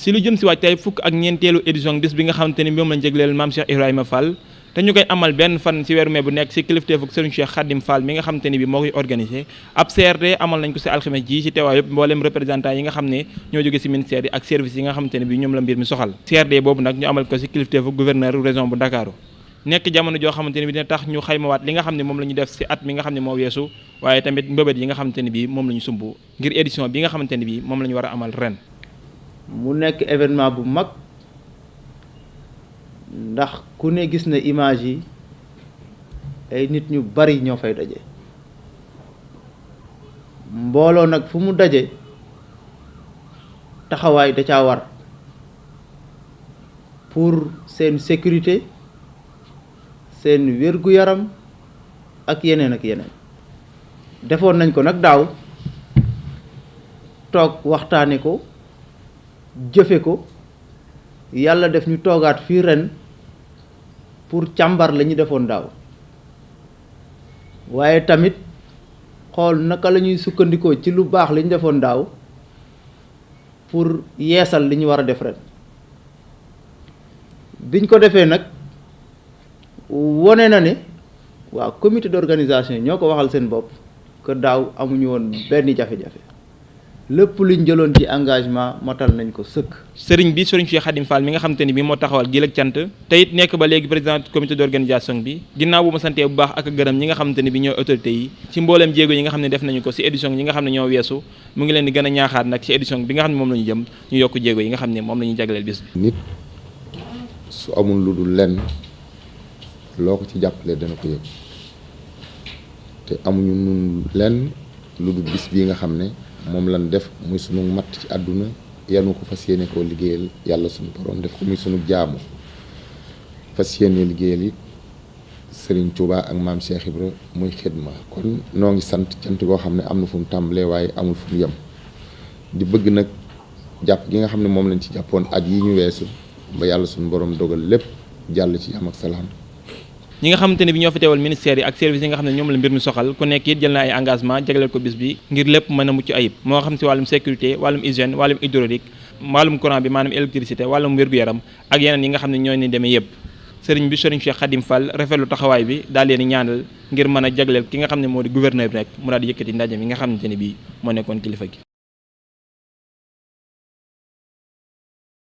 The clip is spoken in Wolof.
si lu jëm si waajtaay fukk ak ñeenteelu édition bis bi nga xamante ni moom lañ jégleel maam Cheikh Ibrahima Fall te ñu koy amal benn fan si weeru mai bu nekk si kilifteefu Serigne Cheikh Khadim Fall mi nga xamante ni bi moo koy organisé ab CRD amal nañ ko si alxames ji si teewaay yëpp mboolem représentant yi nga xam ne ñoo jóge si ministère yi ak service yi nga xamante ne bi ñoom la mbir mi soxal CRD boobu nag ñu amal ko si kilifteefu gouverneur région bu Ndakaaru nekk jamono joo xamante ne bi dina tax ñu xaymawaat li nga xam ne moom la ñu def si at mi nga xam ne moo weesu waaye tamit mbëbët yi nga xamante ne bi moom la ñu sumb ngir édition bi nga xamante ne bi moom la ñu war a amal ren. mu nekk événement bu mag ndax ku ne gis na image yi ay nit ñu bari ñoo fay daje mbooloo nag fu mu daje taxawaay da caa war pour seen sécurité seen wér-gu-yaram ak yeneen defoon nañ ko nag daaw toog waxtaane ko jëfe ko yàlla def ñu toogaat fii ren pour càmbar la ñu defoon daaw waaye tamit xool naka la ñuy sukkandikoo ci lu baax li ñu defoon daaw pour yeesal li ñu war a def ren biñ ko defee nag wone na ne waaw comité d'organisation ñoo ko waxal seen bopp que daaw amuñu woon benn jafe-jafe lépp luñ jëloon ci engagement matal nañ ko sëkk. sëriñ bi sëriñ Cheikh Khadim Fall mi nga xamante ni bi moo taxawal gi ak cant te it nekk ba léegi président comité d'organisation bi ginnaaw bu ma santee bu baax ak gërëm ñi nga xamante ni bi ñooy autorités yi ci mbooleem jéego yi nga xam ne def nañu ko ci édition yi nga xam ne ñoo weesu mu ngi leen di gën a ñaaxaat nag ci édition bi nga xam ne moom la ñu jëm ñu yokk jéego yi nga xam ne moom la ñuy jagleel bis bi. nit su amul lu dul lenn loo ko ci jàppalee dana ko yëg te amuñu nun lenn lu dul bis bii nga xam ne moom lañ def muy sunu matt ci àdduna yanu ko fas yéene koo liggéeyal yàlla sunu borom def ko muy sunu jaamu fas yéene liggéeyal it Serigne Touba ak maam Cheikh Ibra muy xidma kon noo ngi sant cant goo xam ne am na fu mu tàmbalee waaye amul fu mu yem di bëgg nag jàpp gi nga xam ne moom lañ ci jàppoon at yi ñu weesu ba yàlla sunu borom dogal lépp jàll ci jàmm ak salaam. ñi nga xamante ne bi ñoo fi teewal ministère yi ak service yi nga xam ne ñoom la mbir mi soxal ku nekk it jël na ay engagement jagleel ko bis bi ngir lépp mën a mucc ayib moo xam si wàllum sécurité wàllum hygiène wàllum hydraulique wàllum courant bi maanaam électricité wàllum wér-gu-yaram ak yeneen yi nga xam ne ñooy ni demee yëpp sëriñ bi sëriñ Cheikh Khadim Fall rafetlu taxawaay bi daal leen ñaanal ngir mën a jagleel ki nga xam ne moo di gouverneur bi rek mu daal di yëkkati ndaje mi nga xamante ne bi moo nekkoon kilifa gi